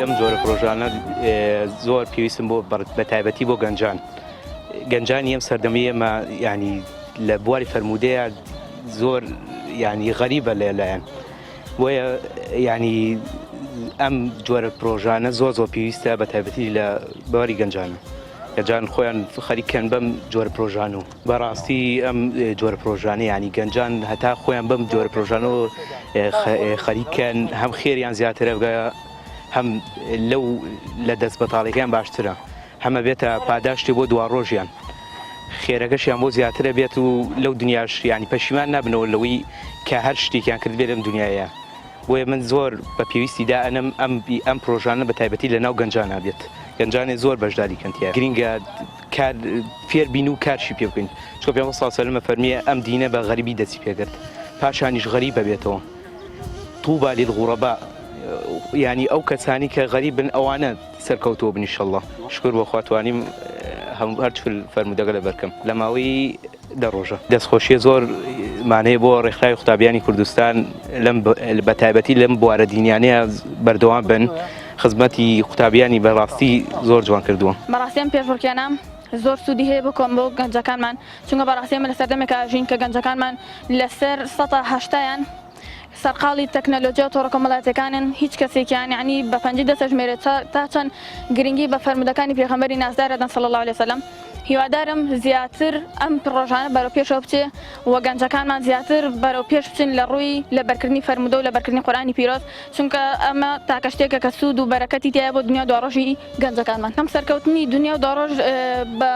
ئەم جۆرە پرۆژانە زۆر پێویستم بۆ بە تایبەتی بۆ گەنجان گەنجانی ئەم سەردەمی ئێمە ینی لە بواری فەرموودەیە زۆر ینی غەریبە لەلایەن بۆیە ینی ئەم جۆرە پرۆژانە زۆر زۆر پێویستە بە تایبەتی لە بواری گەنجانە گەنجان خۆیان خەریکەن بەم جۆرە پرۆژان و بەڕاستی ئەم جۆرە پرۆژانە ینی گەنجان هەتا خۆیان بەم جۆرە پرۆژانەوە خەریکەن هەم خێریان زیاترە بگە هەم لەو لە دەست بەتاڵەکەیان باشترە هەمە بێتە پاداشتی بۆ دوا ڕۆژیان خێرەکەشیان بۆ زیاترە بێت و لەو دنیاش ینی پەشیمان نابنەوە لەوەی کە هەر شتێکیان کرد بێت لەم دنیاە بۆیە من زۆر بە پێویستی دائەنم ئەم ئەم پرۆژانە بە تایبەتی لە ناو گەنجانا بێت گەنجانێ زۆر بەشداری کەن تیا گرینگە کار فێر بین و کارشی پێ بکەین چونکە پێغەمبەر صلی اللە علیه و سلم فەرمیە ئەم دینە بە غەریبی دەستی پێکرد پاشانیش غەریب ئەبێتەوە طوبی للغرباء یعنی ئەو کەسانی کە غەریبن ئەوانە سەرکەوتووە بن ئیشەڵڵا شکر بۆ خوا توانیم هەموو هەر چول فەرموودەکە لەبەرکەم لە ماوەی دە ڕۆژە. دەستخۆشیە زۆر مانەیە بۆ ڕێکخراوی قوتابیانی کوردستان لەم بە تایبەتی لەم بوارە دینیانەیە بەردەوام بن خزمەتی قوتابیانی بەڕاستی زۆر جوان کردووە. بەڕاستی ئەم پێشبڕکێنە زۆر سوودی هەیە بۆ کۆم بۆ گەنجەکانمان چونکە بەڕاستی ئێمە لە سەردەمێکا ئەژین کە گەنجەکانمان لەسەر سەتا هەشتایان سەرقاڵی تەکنەلۆجیا و تۆڕە کۆمەڵایەتیەکانن هیچ کەسێکیان یەعنی بە پەنجەی دەست ئەژمێرێت تا چەند گرنگی بە فەرموودەکانی پێغەمبەری نازدار ئەدەن صلی اللە علیە وسلم هیوادارم زیاتر ئەم پڕۆژانە بەرەو پێشەوە بچێ و گەنجەکانمان زیاتر بەرەو پێش بچن لە ڕووی لەبەرکردنی فەرموودە و لەبەرکردنی قورئانی پیرۆز چونکە ئەمە تاکە شتێکە کە سوود و بەرەکەتی تیایە بۆ دنیا و دواڕۆژی گەنجەکانمان هەم سەرکەوتنی دنیا و دواڕۆژ بە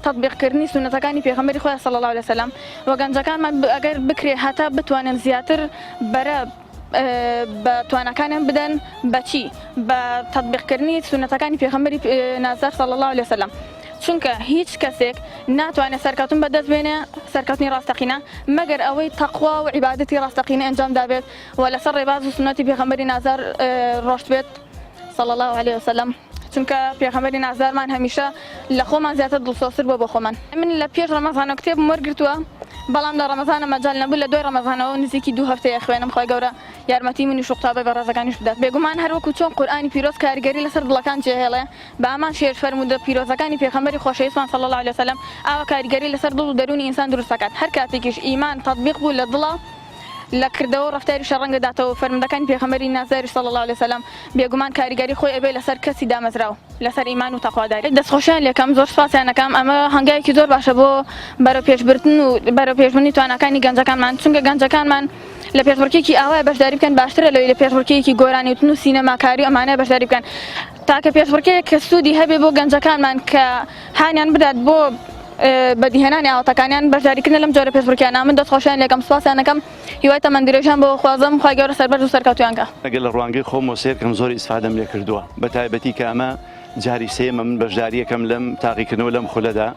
تەتبیق کردنی سوننەتەکانی پێغەمبەری خوایە صلی اللە علیە وسلم وە گەنجەکانمان ئەگەر بکرێ هەتا بتوانن زیاتر بەرە بە تواناکانیان بدەن بەچی بە تەتبیق کردنی سوننەتەکانی پێغەمبەری نازدار صلی اللە علیە وسلم چونکە هیچ کەسێک ناتوانێت سەرکەوتن بەدەست بێنێ سەرکەوتنی ڕاستەقینە مەگەر ئەوەی تەقوا و عیبادەتی ڕاستەقینە ئەنجام دابێت و لەسەر ڕێباز و سوننەتی پێغەمبەری نازدار ڕۆشت بێت صلی اللە علیە وسلم. چونکە پێغەمبەری نازدارمان هەمیشە لە خۆمان زیاتر دڵسۆزتر بووە بۆ خۆمان. من لە پێش ڕەمەزانەوە کتێبم وەرگرتووە بەڵام لە ڕەمەزانە مەجال نەبوو لە دوای ڕەمەزانەوە نزیکی دوو هەفتەیە خوێنم خوای گەورە یارمەتی منیش و قوتابە بەڕێزەکانیش بدات بێگومان هەر وەکو چۆن قورئانی پیرۆز کاریگەری لەسەر دڵەکان جێهێڵێ بە هەمان شێوەش فەرموودە پیرۆزەکانی پێغەمبەری خۆشەویستمان صلی اللە علیە وسلم ئاوا کاریگەری لەسەر دڵ و دەروونی ئینسان دروست دەکات هەر کاتێکیش ئیمان تەتبیق بوو لە دڵا لە کردەوە و ڕەفتاریشا ڕەنگ دەداتەوە و فەرموودەکانی پێغەمبەری نازداری صلی اللە علیە وسلم بێگومان کاریگەری خۆی ئەبێ لەسەر کەسی دامەزراو لەسەر ئیمان و تەقواداری. دەستخۆشیان لێکەم زۆر سوپاسیان ئەکەم ئەمە هەنگاوێکی زۆر باشە بۆ بەرەو پێشبردن و بەرەو پێشبردنی تواناکانی گەنجەکانمان چونکە گەنجەکانمان لە پێشبڕکێکی ئاوایە بەشداری بکەن باشترە لەوەی لە پێشبڕکێیەکی گۆرانی وتن و سینەماکاری و ئەمانە بەشداری بکەن تاکە پێشبڕکێیەک کە سوودی هەبێ بۆ گەنجەکانمان کە هانیان بدات بۆ بەدیهێنانی ئاواتەکانیان بەشداریکردنە لەم جۆرە پێشبڕکێیانە من دەستخۆشیان لێکەم سوپاسیان ئەکەم هیوای تەمەن درێژیان بۆ خوازم خوای گەورە سەربەرز و سەرکەوتویان کا. ئەگەر لە ڕوانگەی خۆمەوە سەیر کەم زۆر ئیسفادەم لێ کردووە بە تایبەتی کە ئەمە جاری سێیەمە من بەشداریەکەم لەم تاقیکردنەوە لەم خولەدا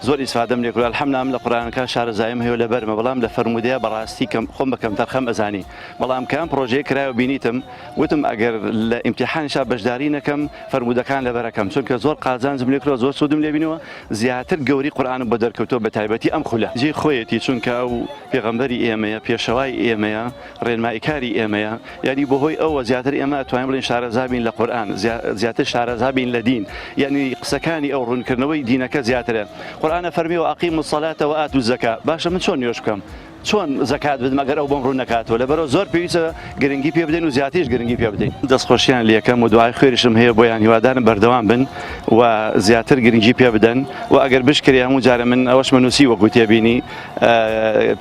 زۆر ئیسفادەم لێ کردووە الحمدللە من لە قورئانەکە شارەزاییم هەیە و لەبەرمە بەڵام لە فەرموودەیە بەڕاستی کەم خۆم بە کەمتەرخەم ئەزانی بەڵام کە ئەم پڕۆژەیە کرایە و بینیتم وتم ئەگەر لە ئیمتیحانیشا بەشداری نەکەم فەرموودەکان لەبەرەکەم چونکە زۆر قازانجم لێ کردووە زۆر سوودم لێ بینیوە زیاتر گەوری قورئانم بۆ دەرکەوتووە بەتایبەتی ئەم خولە جێی خۆیەتی چونکە ئەو پێغەمبەری ئێمەیە پێشەوای ئێمەیە ڕێنماییکاری ئێمەیە یعنی بەهۆی ئەوە زیاتر ئێمە ئەتوانین بڵێین شارەزا بین لە قورئان زیاتر شارەزا بین لە دین یعنی قسەکانی ئەو ڕوونکردنەوەی دینەکە زیاترە قورئان ئەفەرمێ وأقیموا الصلاة وآتوا الزکاة باشە من چۆن نوێژ بکەم چۆن زەکات بدەم ئەگەر ئەو بۆم ڕوون نەکاتەوە لەبەرئەوە زۆر پێویستە گرنگی پێ بدەین و زیاتریش گرنگی پێ بدەین. دەستخۆشیان لێکەم و دوعای خوێریشم هەیە بۆیان هیوادارم بەردەوام بن و زیاتر گرنگی پێ بدەن و ئەگەر بشکرێ هەموو جارە من ئەوەشمە نووسی وەکو تێبینی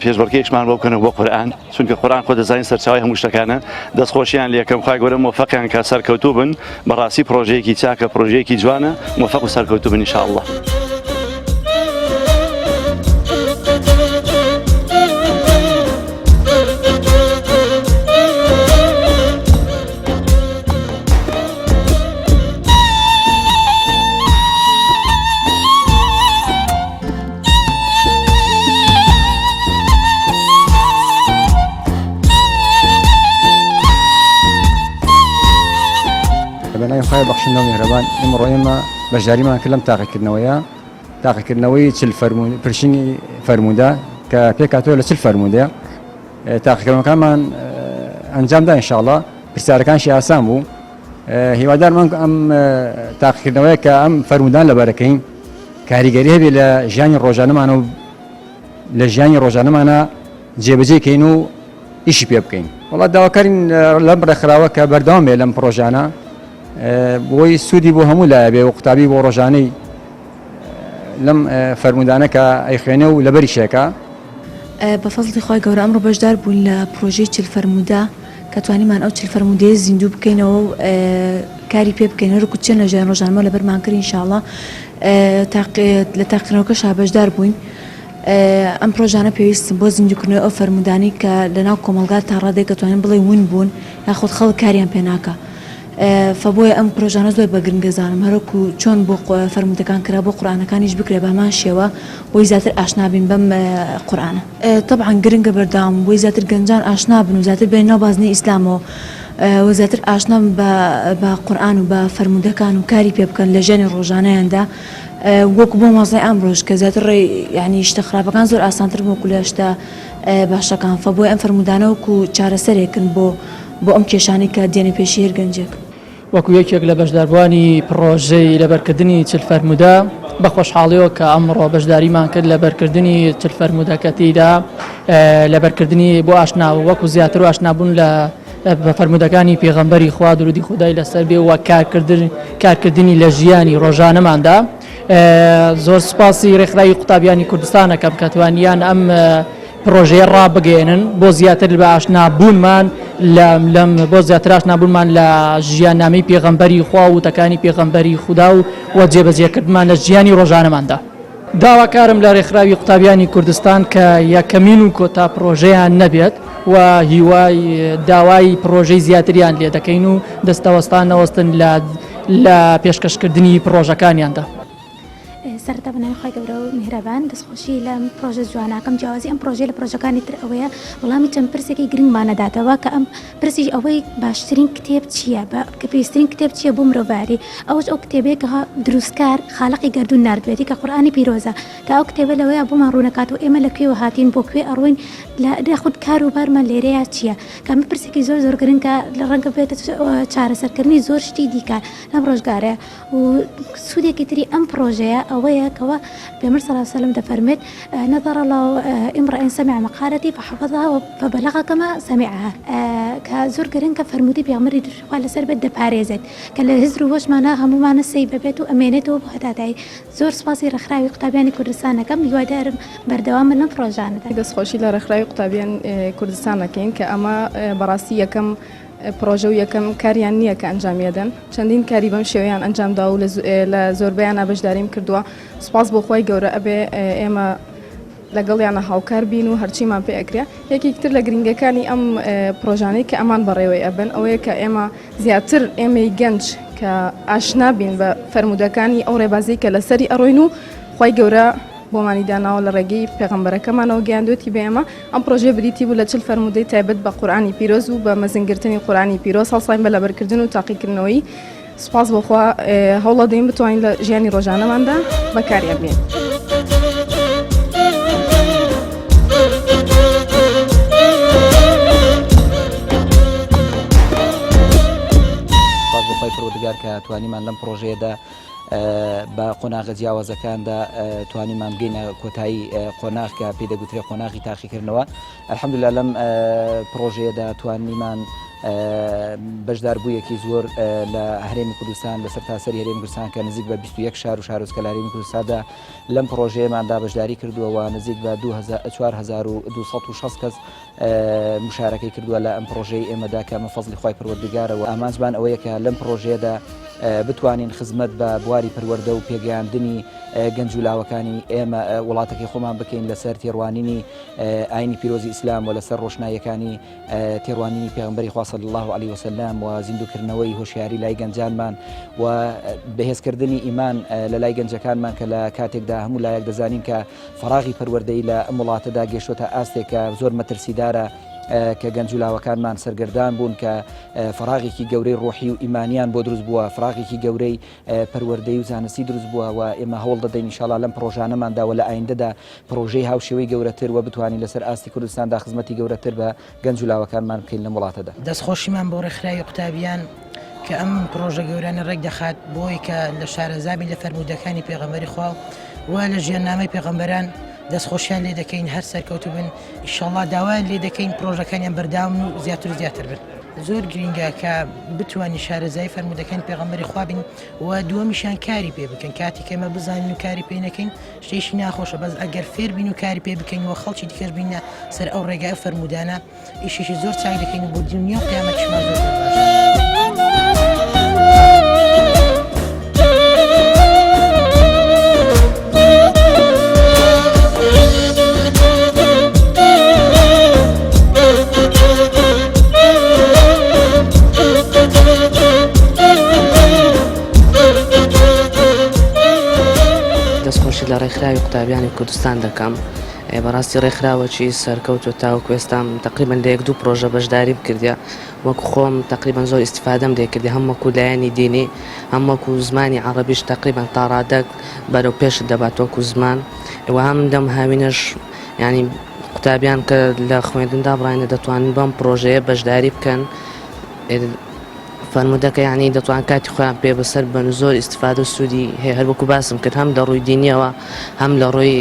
پێشبڕکێیشمان بۆ بکەن و بۆ قورئان چونکە قورئان خۆ دەزانین سەرچاوەی هەموو شتەکانە دەستخۆشیان لێکەم خوای گەورە مۆفەقیان کا سەرکەوتوو بن بەڕاستی پڕۆژەیەکی چاکە پڕۆژەیەکی جوانە مۆفەق و سەرکەوتوو بن ان شاء اللە. بە ناوی خوای بەخشندە و میهرەبان ئیمڕۆ ئێمە بەشداریمان کرد لەم تاقیکردنەوەیە تاقیکردنەوەی چل فەرموو پرشنگی فەرموودە کە پێکهاتووە لە چل فەرموودە تاقیکردنەوەکانمان ئەنجامدا ئینشاءڵڵا پرسیارەکانشی ئاسان بوو. هیوادارم ئەم تاقیکردنەوەیە کە ئەم فەرموودان لەبەرەکەین کاریگەری هەبێ لە ژیانی ڕۆژانەمان و لە ژیانی ڕۆژانەمانە جێبەجێ کەین و ئیشی پێ بکەین. وەڵا داواکارین لەم ڕێکخراوە کە بەردەوام بێ لەم پڕۆژانە بۆی سوودی بۆ هەموو لایە بێ و قوتابی بۆ ڕۆژانەی لەم فەرموودانە کە ئەیخوێنێ و لەبەری شێکا. بە فەزڵی خوای گەورە ئەمڕۆ بەشدار بووین لە پرۆژەی 40 فەرموودە کە توانیمان ئەو 40 فەرموودەیە زیندوو بکەینەوە و کاری پێ بکەین هەروەکو چەند لە ژیان ڕۆژانەمە لەبەرمان کرد ان شاء اللە لە تاقیکردنەوەکەشا بەشدار بووین. ئەم پرۆژانە پێویستن بۆ زیندووکردنەوەی ئەو فەرموودانەی کە لەناو کۆمەڵگا تا ڕادەیەک ئەتوانین بڵێین ون بوون یاخود خەڵک کاریان پێ ناکا فە بۆیە ئەم پرۆژانە زۆر بە گرنگ ئەزانم هەروەکو چۆن بۆ فەرموودەکان کرا بۆ قورئانەکانیش بکرێ بە هەمان شێوە بۆی زیاتر ئاشنا بین بەم قورئانە. تەبعەن گرنگە بەردەوام بۆی زیاتر گەنجان ئاشنا بن و زیاتر بێنە ناو بازنەی ئیسلامەوە و زیاتر ئاشنا بن بە بە قورئان و بە فەرموودەکان و کاری پێ بکەن لە ژیانی ڕۆژانەیاندا وەکو بۆ مەزای ئەمڕۆش کە زیاتر ڕێی یانی شتە خراپەکان زۆر ئاسانتر بوون وەکو لە شتە باشەکان فە بۆیە ئەم فەرموودانە وەکو چارەسەرێکن بۆ بۆ ئەم کێشانەی کە دێنە پێشی هەر گەنجێک. وەکو یەکێک لە بەشداربووانی پڕۆژەی لەبەرکردنی 40 فەرموودە بە خۆشحاڵیەوە کە ئەمڕۆ بەشداریمان کرد لەبەرکردنی 40 فەرموودە کە تێیدا لەبەرکردنی بۆ ئاشنا وەکو زیاتر و ئاشنابوون لە بە فەرموودەکانی پێغەمبەری خوا درودی خودای لەسەر بێ و کارکردن کارکردنی لە ژیانی ڕۆژانەماندا زۆر سوپاسی ڕێکخراوی قوتابیانی کوردستانەکەم کە توانیان ئەم پرۆژەیە ڕابگەێنن بۆ زیاتر بە ئاشنا بوونمان لەم بۆ زیاتر ئاشنا بوونمان لە ژیاننامەی پێغەمبەری خوا و وتەکانی پێغەمبەری خودا و وە جێبەجێکردمان لە ژیانی ڕۆژانەماندا. داواکارم لە رێکخراوی قوتابیانی کوردستان کە یەکەمین و کۆتا پرۆژەیان نەبێت و هیوای داوای پرۆژەی زیاتریان لێ دەکەین و دەستەوەستان نەوەستن لە لە پێشکەشکردنی پرۆژەکانیاندا. سەرەتا بە ناوی خوای گەورە و میهرەبان دەستخۆشی لەم پرۆژە جوانەکەم جیاوازی ئەم پرۆژەیە لە پرۆژەکانی تر ئەوەیە وەڵامی چەند پرسێکی گرنگمان ئەداتەوە کە ئەم پرسیش ئەوەی باشترین کتێب چییە؟ کە پێویستترین کتێب چییە بۆ مرۆڤایەتی؟ ئەوەش ئەو کتێبەیە کە دروستکار خالقی گەردوون ناردوێتی کە قورئانی پیرۆزە کە ئەو کتێبە لەوەیە بۆمان ڕوونەکاتەوە ئێمە لە کوێوە هاتین بۆ کوێ ئەڕۆین لە یاخود کار و بارمان لێرەیە چییە؟ کە ئەمە پرسێکی زۆر زۆر گرنگە لە ڕەنگە بێتە چارەسەرکردنی زۆر شتی دیکە لەم ڕۆژگارەیە و سوودێکی تری ئەم پڕۆژەیە ئەوەیە کەوا پێغەمبەر صلی اللە علیه وسلم دەفەرموێت، نضر اللە امرء سمع مقالتی فحفظها فبلغ کما سمعها، کە زۆر گرنگە فەرموودەی پێغەمبەری درودی خوا لەسەر بێت دەپارێزێت کە لە هزر و هۆشمانا هەموومانە save ئەبێت و ئەمێنێتەوە بۆ هەتاتایی. زۆر سوپاسی ڕێکخراوی قوتابیانی کوردستان ئەکەم هیوادارم بەردەوام بن لەم پڕۆژانەدا. دەستخۆشی لە ڕێکخراوی قوتابیان کوردستان ئەکەین کە ئەمە بەڕاستی یەکەم پڕۆژە و یەکەم کاریان نییە کە ئەنجامی ئەدەن، چەندین کاری بەم شێوەیان ئەنجام داوە و لە زۆربەیانا بەشداریم کردووە، سوپاس بۆ خوای گەورە ئەبێ ئێمە لەگەڵیانە هاوکار بین و هەرچیمان پێ ئەکرێ. یەکێکی تر لە گرنگەکانی ئەم پڕۆژانەی کە ئەمان بەڕێوەی ئەبەن ئەوەیە کە ئێمە زیاتر ئێمەی گەنج کە ئاشنا بین بە فەرموودەکانی ئەو ڕێبازەی کە لەسەری ئەڕۆین و خوای گەورە بۆمانی داناوە لە ڕێگەی پێغەمبەرەکەمانەوە گەیاندوێتی بە ئێمە. ئەم پڕۆژەیە بریتی بوو لە 40 فەرموودەی تایبەت بە قورئانی پیرۆز و بە مەزنگرتنی قورئانی پیرۆز هەڵساین بە لەبەرکردن و تاقیکردنەوەی. سوپاس بۆ خوا هەوڵەدەین بتوانین لە ژیانی ڕۆژانەماندا بەکاریان بێنین. سوپاس بۆ خوای پەروەردگار کە توانیمان لەم پڕۆژەیەدا بە قۆناغە جیاوازەکاندا توانیمان بگەینە کۆتایی قۆناغ کە پێی دەگوترێت قۆناغی تاقیکردنەوە الحمدلله لەم پڕۆژەیەدا توانیمان بەشداربوویەکی زۆر لە هەرێمی کوردستان لە سەرتاسەری هەرێمی کوردستان کە نزیک بە 21 شار و شارۆچکە لە هەرێمی کوردستاندا لەم پڕۆژەیەماندا بەشداری کردووە و نزیک بە 4260 کەس مشارەکەی کردووە لە ئەم پڕۆژەی ئێمەدا کە ئەمە فەزڵی خوای پەروەردگارە و ئامانجمان ئەوەیە کە لەم پڕۆژەیەدا بتوانین خزمەت بە بواری پەروەردە و پێگەیاندنی گەنج و لاوەکانی ئێمە وڵاتەکەی خۆمان بکەین لەسەر تێڕوانینی ئاینی پیرۆزی ئیسلام و لەسەر ڕۆشناییەکانی تێڕوانینی پێغەمبەری خوا صلی الله علیه وسلم و زیندووکردنەوەی هۆشیاری لای گەنجانمان و بەهێزکردنی ئیمان لە لای گەنجەکانمان کە لە کاتێکدا هەموو لایەک دەزانین کە فەراغی پەروەردەیی لە ئەم وڵاتەدا گەیشتۆتە ئاستێک کە زۆر مەترسیدارە کە گەنج و لاوەکانمان سەرگەردان بوون کە فەراغێکی گەورەی ڕۆحی و ئیمانیان بۆ دروست بووە فراغێکی گەورەی پەروەردەی و زانستی دروست بووە و ئێمە هەوڵ دەدەین ئینشاڵا لەم پڕۆژانەماندا و لە ئایندەدا پڕۆژەی هاوشێوەی گەورەتر و بتوانین لەسەر ئاستی کوردستاندا خزمەتی گەورەتر بە گەنج و لاوەکانمان بکەین لەم وڵاتەدا. دەستخۆشیمان بۆ ڕێکخراوی قوتابیان. کە ئەم پرۆژە گەورانە ڕێک دەخات بۆی کە لە شارەزابین لە فەرموودەکانی پێغەمبەری خوا و لە ژیاننامەی پێغەمبەران دەستخۆشیان لێ دەکەین هەر سەرکەوتوو بن ئیشەڵا داوایان لێ دەکەین پرۆژەکانیان بەردەوام و زیاتر و زیاتر بن. زۆر گرینگە کە بتوانین شارەزای فەرموودەکانی پێغەمبەری خوا بین و دووەمیشیان کاری پێ بکەن کاتی کە ئێمە بزانین و کاری پێ نەکەین شتێکی ناخۆشە بەس ئەگەر فێر بین و کاری پێ بکەین و خەڵکی دیکەش بینە سەر ئەو ڕێگای فەرموودانە ئیشێکی زۆر چاک دەکەین و بۆ دنیا و قیامەتیشمان زۆر زۆر باشە. دەستخۆشی لە ڕێکخراوی قوتابیانی کوردستان دەکەم بەڕاستی ڕێکخراوەکی سەرکەوتوە تاوەکو ئێستا تەقریبەن لە یەک دوو پڕۆژە بەشداریم کردیە وەک خۆم تەقریبەن زۆر ئیستیفادەم لێ کردی هەم وەکو لایەنی دینی هەم وەکو زمانی عەڕەبیش تەقریبەن تاڕادەک بەرەو پێشت دەبات وەکو زمان و هەم لەم هاوینەش یانی قوتابیان کە لە خوێندن دابڕاینە دەتوانن بەم پڕۆژەیە بەشداری بکەن فەرموودەکە یانی دەتوان کاتی خۆیان پێ بەسەر بەن و زۆر ئیستیفادە و سوودی هەیە هەر وەکو باسم کرد هەم لە ڕووی دینیەوە هەم لە ڕووی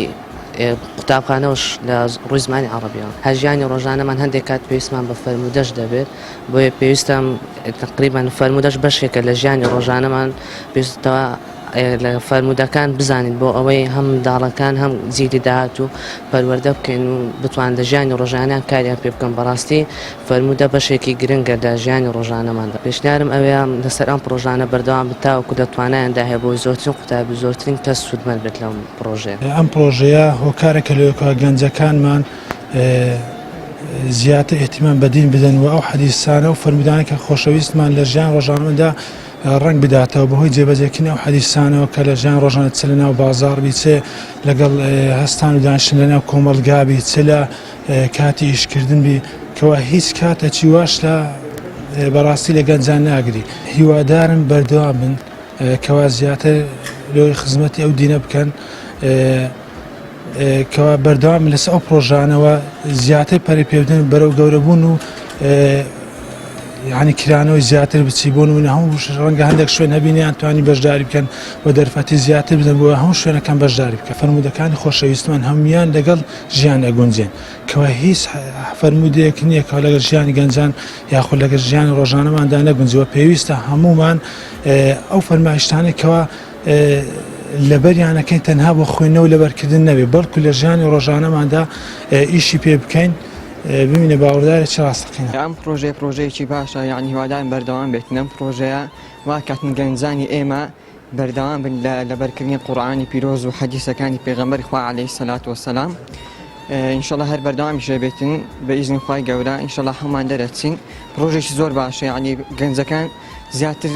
قوتابخانەوەش لە ڕووی زمانی عەڕەبیەوە هەر ژیانی ڕۆژانەمان هەندێک کات پێویستمان بە فەرموودەش دەبێت بۆیە پێویستە تەقریبەن فەرموودەش بەشێکە لە ژیانی ڕۆژانەمان پێویستە لە فەرموودەکان بزانین بۆ ئەوەی هەم منداڵەکان هەم جیلی داهاتوو پەروەردە بکەین و بتوان لە ژیانی ڕۆژانیان کاریان پێ بکەن بەڕاستی فەرموودە بەشێکی گرنگە لە ژیانی ڕۆژانەماندا پێشنیارم ئەوەیە لەسەر ئەم پڕۆژانە بەردەوام بن تاوەکو لە توانایاندا هەیە بۆ زۆرترین قوتابی و زۆرترین کەس سوودمەند بێت لەم پڕۆژەیە. ئەم پڕۆژەیە هۆکارێکە لەوەی کە گەنجەکانمان زیاتر ئیهتیمام بە دین بدەن و ئەو حەدیسانە و فەرموودانە کە خۆشەویستمان لە ژیان ڕۆژانەدا ڕەنگ بداتەوە بەهۆی جێبەجێکردنی ئەو حەدیسانەوە کە لە ژیان ڕۆژانە چ لە ناو بازاڕ بی چ لەگەڵ هەستان و دانیشتن لە ناو کۆمەڵگا بی چ لە کاتی ئیشکردن بی کەوا هیچ کاتەکی واش لە بەڕاستی لە گەنجان ناگری هیوادارم بەردەوام بن کەوا زیاتر لۆی خزمەتی ئەو دینە بکەن کەوا بەردەوام لەسەر ئەو پرۆژانەوە زیاتر پەرە پێبدەن بەرەو گەورەبوون و یعنی کرانەوەی زیاتر بچی بۆ نمونە هەموو ڕەنگە هەندێک شوێن هەبینیان توانی بەشداری بکەن و دەرفەتی زیاتر بدەن بۆ هەموو شوێنەکان بەشداری بکە فەرموودەکانی خۆشەویستمان هەمویان لەگەڵ ژیان ئەگونجێن کەوا هیچ فەرموودەیەک نییە کە لەگەڵ ژیانی گەنجان یاخود لەگەڵ ژیانی ڕۆژانەماندا نەگونجوە پێویستە هەمومان ئەو فەرمایشتانەی کەوا لەبەریانەکەین تەنها بۆ خوێندنەوە لەبەرکردن نەبێ بەڵکو لە ژیانی ڕۆژانەماندا ئیشی پێ بکەین ببینە باوەڕدارێکی ڕاستەقینە. ئەم پڕۆژەیە پڕۆژەیەکی باشە یانی هیوادارم بەردەوام بێت لەم پڕۆژەیە وا کاتن گەنجانی ئێمە بەردەوام بن لە لەبەرکردنی قورئانی پیرۆز و حەدیسەکانی پێغەمبەری خوا عەلەیهی سەلات وەسەلام ئینشەڵا هەر بەردەوامیش دەبێتن بە ئیزنی خوای گەورە ئینشەڵا هەموومان دەرەچین پڕۆژێکی زۆر باشە یعنی گەنجەکان زیاتر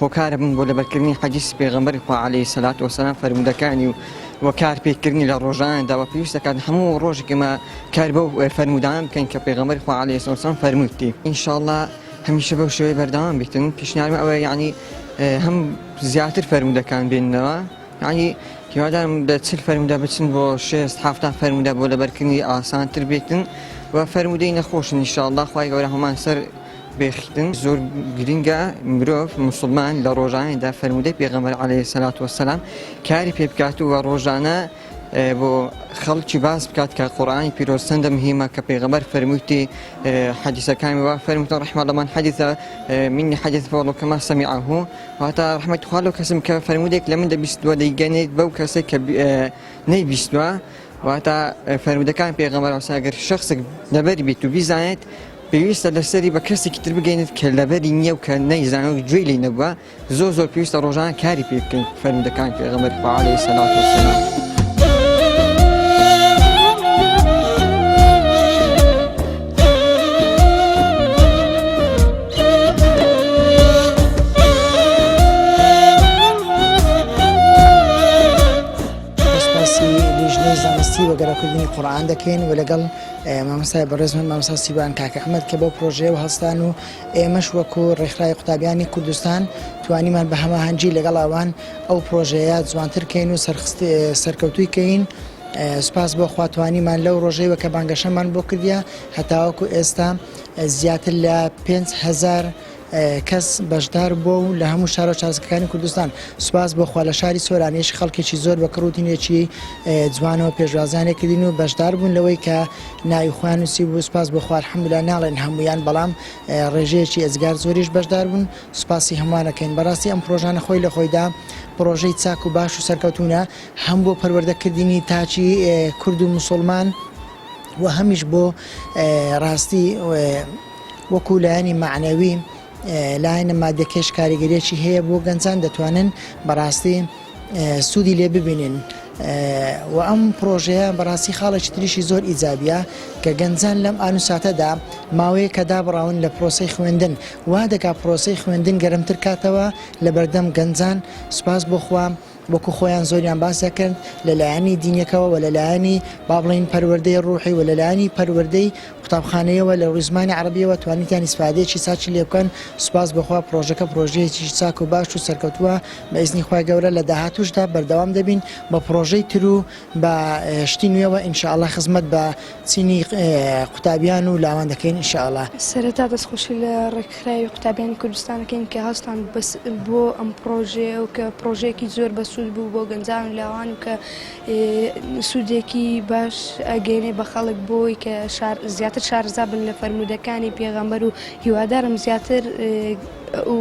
هۆکارە بن بۆ لەبەرکردنی حەدیسی پێغەمبەری خوا عەلەیهی سەلات وەسەلام فەرموودەکانی و و کار پێکردنی لە ڕۆژاندا و پێویست دەکات هەموو ڕۆژێک ئێمە کار بەو فەرموودانە بکەین کە پێغەمبەری خوا عەلەیهی سەلات وەسەلام فەرموویەتی ئینشاڵڵا هەمیشە بەو شێوەیە بەردەوام بیتن پیشنیارم ئەوەیە یعنی هەم زیاتر فەرموودەکان بێننەوە یعنی هیوادارم لە 40 فەرموودە بچن بۆ شێست حەفتا فەرموودە بۆ لەبەرکردنی ئاسانتر بێتن و فەرموودەی نەخۆشن ئینشاڵڵا خوای گەورە هەمان سەر بێخیتن زۆر گرنگە مرۆڤ موسڵمان لە ڕۆژانەدا فەرموودەی پێغەمبەر عەلەیهی سەلات وەسەلام کاری پێ بکات و ڕۆژانە بۆ خەڵکی باس بکات کە قورئانی پیرۆز چەندە مهمە کە پێغەمبەر فەرموویتی حەدیسەکانی وا فەرمووتن رحمە الله من حدث مني حدث فولو كما سمعه واتە ڕەحمەتی خوا لەو کەسم کە فەرموودێک لە من دەبیستووە دەیگەنێت بەو کەسێک کە نەیبیستووە واتە فەرموودەکان پێغەمبەر ئەگەر شخصێک لەبەر بیت و بیزانێت پێویستە لەسەری بە کەسێکی تر بگەینێت کە لەبەری نییە و کە نەیزانێت و گوێی لێی نەبووە زۆر زۆر پێویستە ڕۆژانە کاری پێ بکەین فەرموودەکانی پێغەمبەری خوا عەلەیهی سەلات وەسەلام. سوپاسی لیژنەی زانستی و گەڕەکردنی قورئان دەکەین و لەگەڵ مامۆستای بەڕێزمان مامۆستا سیروان کاکە ئەحمەد کە بەو پرۆژەیەوە هەستان و ئێمەش وەکو ڕێکخراوی قوتابیانی کوردستان توانیمان بە هەماهەنگی لەگەڵ ئەوان ئەو پرۆژەیە جوانتر کەین و سەرکەوتووی کەین سوپاس بۆ خوا توانیمان لەو ڕۆژەیەوە کە بانگەشەمان بۆ کردیە هەتاوەکو ئێستا زیاتر لە 5000. کەس بەشدار بووە و لە هەموو شارە شارۆچکەکانی کوردستان سوپاس بۆ خوا لە شاری سۆرانیش خەڵکێکی زۆر بە کڕوتینێکی جوانەوە پێشوازیان لێکردین و بەشدار بوون لەوەی کە ناوی خۆیان نووسی بوو سوپاس بۆ خوا الحمدلله ناڵێن هەمویان بەڵام ڕێژەیەکی ئێجگار زۆریش بەشدار بوون سوپاسی هەمووان ئەکەین بەڕاستی ئەم پڕۆژانە خۆی لە خۆیدا پڕۆژەی چاک و باش و سەرکەوتوونە هەم بۆ پەروەردەکردنی تاکی کورد و موسوڵمان و هەمیش بۆ ڕاستی وەکو لایەنی مەعنەوی لایەنە مادەکەش کاریگەریەکی هەیە بۆ گەنجان دەتوانن بەڕاستی سوودی لێ ببینن و ئەم پرۆژەیە بەڕاستی خاڵێکی تریشی زۆر ئیجابیە کە گەنجان لەم ئان و ساتەدا ماوەیە کە دابڕاون لە پرۆسەی خوێندن وا دەکا پرۆسەی خوێندن گەرمتر کاتەوە لە بەردەم گەنجان سوپاس بۆ خوا وەکو خۆیان زۆریان باس دەکرد لە لایەنی دینیەکەوە وە لە لایەنی با بڵێین پەروەردەی ڕوحی وە لە لایەنی پەروەردەی قوتابخانەیەوە لە ڕووی زمانی عەڕەبیەوە توانیتیان ئیسفادەیەکی چاکی لێ بکەن سوپاس بۆ خوا پڕۆژەکە پڕۆژەیەکی چاک و باش و سەرکەوتووە بە ئیزنی خوای گەورە لە داهاتووشدا بەردەوام دەبین بە پڕۆژەی تر و بە شتی نوێوە ان شاء اللە خزمەت بە چینی قوتابیان و لاوان دەکەین ان شاء اللە. سەرەتا دەستخۆشی لە ڕێکخراوی قوتابیانی کوردستان ئەکەین کە هەستان بۆ ئەم پڕۆژەیە و کە پڕۆژەیەکی زۆر بەسوود بوو بۆ گەنجان و لاوان و کە سوودێکی باش ئەگەینێ بە خەڵک بۆی کە زیاتر شارەزا بن لە فەرموودەکانی پێغەمبەر و هیوادارم زیاتر و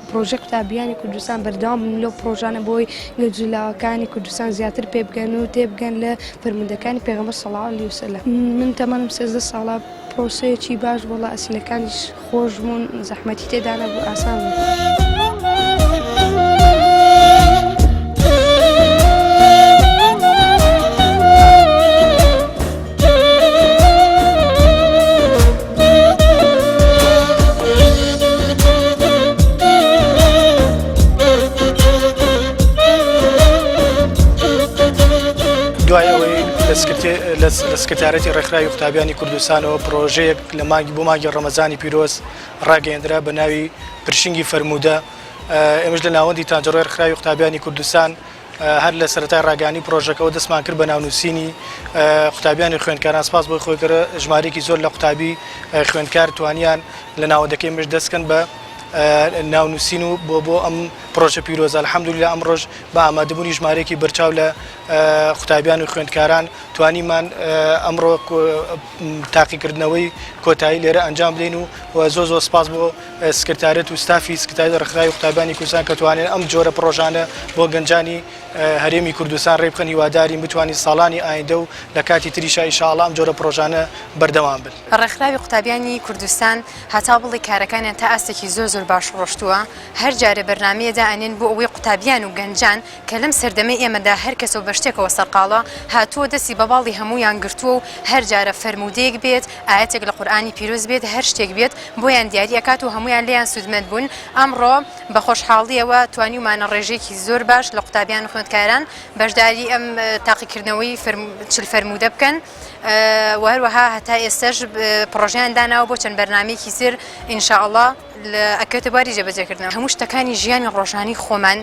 پرۆژەی قوتابیانی کوردستان بەردەوام بن لەو پرۆژانە بۆی گەنج و لاوەکانی کوردستان زیاتر پێ بگەن و تێبگەن لە فەرموودەکانی پێغەمبەر صلی اللە علیه وسلم. من تەمەنم 13 ساڵە پرۆسەیەکی باش بوو وەڵا ئەسیلەکانیش خۆش بوون زەحمەتی تێدا نەبوو ئاسان بوو. دوای ئەوەی لە سکرتارەتی ڕێکخراوی قوتابیانی کوردستانەوە پرۆژەیەک لە مانگی بۆ مانگی ڕەمەزانی پیرۆز ڕاگەیەندرا بە ناوی پرشنگی فەرموودە ئێمەش لە ناوەندی تانجەڕۆی ڕێکخراوی قوتابیانی کوردستان هەر لە سەرەتای ڕاگەیاندنی پرۆژەکەوە دەستمان کرد بە ناونووسینی قوتابیانی خوێندکاران سپاس بۆی خۆی کرد ژمارەیەکی زۆر لە قوتابی خوێندکار توانیان لە ناوەندەکەی مش دەستکەن بە ناونووسین و بۆ بۆ ئەم پرۆژە پیرۆزە الحمدلله ئەمڕۆژ بە ئامادەبوونی ژمارەیەکی بەرچاو لە قوتابیان و خوێندکاران توانیمان ئەمڕۆ تاقیکردنەوەی کۆتایی لێرە ئەنجام بدەین و زۆر زۆر سپاس بۆ سکرتارێت و ستافی سکرتاری ڕێکخراوی قوتابیانی کوردستان کە توانیان ئەم جۆرە پڕۆژانە بۆ گەنجانی هەرێمی کوردستان ڕێبخەن هیوادارین بتوانین ساڵانی ئایندە و لە کاتی تریشا ئیشاڵا ئەم جۆرە پڕۆژانە بەردەوام بن. ڕێکخراوی قوتابیانی کوردستان هەتا بڵێی کارەکانیان تا ئاستێکی زۆر زۆر باش ڕۆشتووە هەر جارێ بەرنامەیە دائەنێن بۆ ئەوەی قوتابیان و گەنجان کە لەم سەردەمەی ئێمەدا هەر کەسە و بە شتێکەوە سەرقاڵە، هاتووە دەستی بە باڵی هەموویان گرتووە و هەر جارە فەرموودەیەک بێت، ئایەتێک لە قورئانی پیرۆز بێت، هەر شتێک بێت بۆیان دیاری ئەکات و هەموویان لێیان سوودمەند بوون. ئەمڕۆ بە خۆشحاڵییەوە توانیومانە ڕێژەیەکی زۆر باش لە قوتابیان و خوێندکاران بەشداری ئەم تاقیکردنەوەی 40 فەرموودە بکەن و هەروەها هەتا ئێستەش پڕۆژەیان داناوە بۆ چەند بەرنامەیەکی تر ان شاء اللە ئەکەوێتە بواری جێبەجێکردنەوە. هەموو شتەکانی ژیانی ڕۆژانەی خۆمان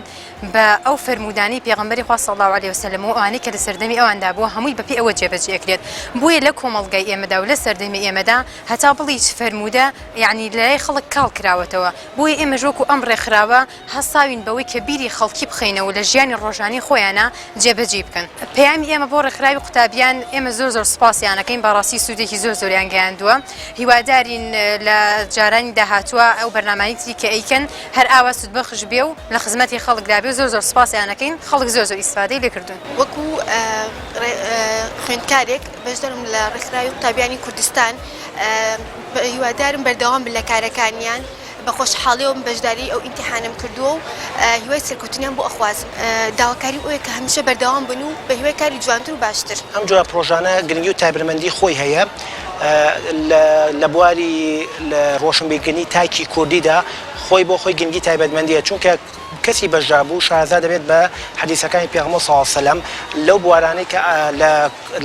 بە ئەو فەرموودانەی پێغەمبەری خوا صلی اللە علیە وسلم و ئەوانەی کە لە سەردەمی ئەواندا بووە هەمووی بەپێی ئەوە جێبەجێ ئەکرێت بۆیە لە کۆمەڵگای ئێمەدا و لە سەردەمی ئێمەدا هەتا بڵێی چ فەرموودە یەعنی لەلای خەڵک کاڵ کراوەتەوە بۆیە ئێمەش وەکو ئەم ڕێکخراوە هەستاوین بەوەی کە بیری خەڵکی بخەینەوە لە ژیانی ڕۆژانەی خۆیانا جێبەجێی بکەن. پەیامی ئێمە بۆ ڕێکخراوی قوتابیان، ئێمە زۆر زۆر سوپاسیان ئەکەین بەڕاستی سوودێکی زۆر زۆریان گەیاندووە هیوادارین لە جارانی داهاتووە ئەو بەرنامانەی تری کە ئەیکەن هەر ئاوا سوودبەخش بێ و لە خزمەتی خەڵکدا بێ زۆر زۆر سوپاسیان ئەکەین خەڵک زۆر زۆر ئیسفادەی لێ کردوون. وەکو خوێندکارێک بەشدارم لە ڕێکخراوی قوتابیانی کوردستان هیوادارم بەردەوام بن لە کارەکانیان. بە خۆشحاڵیەوە من بەشداری ئەو ئیمتیحانەم کردووە و هیوای سەرکەوتنیان بۆ ئەخوازم. داواکاریم ئەوەیە کە هەمیشە بەردەوام بن و بە هیوای کاری جوانتر و باشتر. ئەم جۆرە پڕۆژانە گرنگی و تایبەتمەندی خۆی هەیە لە بواری ڕۆشنبیرکردنی تاکی کوردیدا خۆی بۆ خۆی گرنگی تایبەتمەندیە چونکە کەسی بەشداربوو شارەزا دەبێت بە حەدیسەکانی پێغەمبەر صلی اللە علیە وسلم لەو بوارانەی کە لە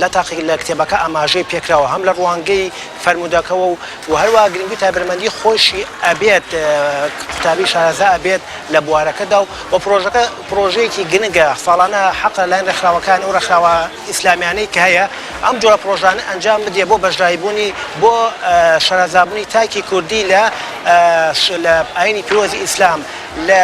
لە تاقی لە کتێبەکە ئاماژەی پێکراوە هەم لە ڕوانگەی فەرموودەکەوە و و هەروەها گرنگی و تایبەتمەندی خۆیشی ئەبێت قوتابی شارەزا ئەبێت لە بوارەکەدا و و پرۆژەکە پرۆژەیەکی گرنگە ساڵانە حەقە لایەن ڕێکخراوەکان و ڕێکخراوە ئیسلامیانەی کە هەیە ئەم جۆرە پرۆژانە ئەنجام بدێ بۆ بەشداریبوونی بۆ شارەزابوونی تاکی کوردی لە. لە ئاینی پیرۆزی ئیسلام لە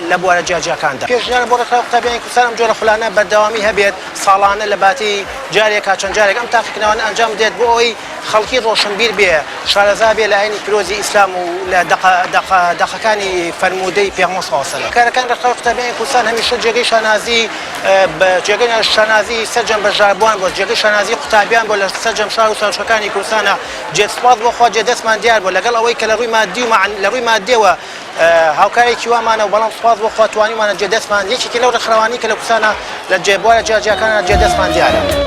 لە بوارە جیاجیاکاندا. پێشنیارم بۆ ڕێکخراوی قوتابیانی کوردستان ئەم جۆرە خولانە بەردەوامی هەبێت، ساڵانە لە باتی جارێک تا چەند جارێک ئەم تاقیکردنەوانە ئەنجام بدرێت بۆ ئەوەی خەڵکی ڕۆشنبیر بێ، شارەزا بێ لە ئاینی پیرۆزی ئیسلام و لە دەقە دەقە دەقەکانی فەرموودەی پێغەمبەر صلی اللە علیە وسلم. کارەکانی ڕێکخراوی قوتابیانی کوردستان هەمیشە جێگەی شانازی بە جێگەی شانازی سەرجەم بەشداربووان بووە، جێگەی شانازی قوتابیان بووە لە سەرجەم شار و شارۆچکەکانی کوردستانا، جێ سوپاس بۆ خوا جێ دەستمان دیار بووە لەگەڵ ئەوەی کە لە ڕووی مادی و لە ڕووی مادیەوە هاوکارێکی وامانە و بەڵام سوپاس بۆ خوا توانیومانە جێ دەستمان یەکێکی لەو ڕێکخراوانەی کە لە کوردستانا لە جێ بوارە جیاجیاکانا جێ دەستمان دیارە.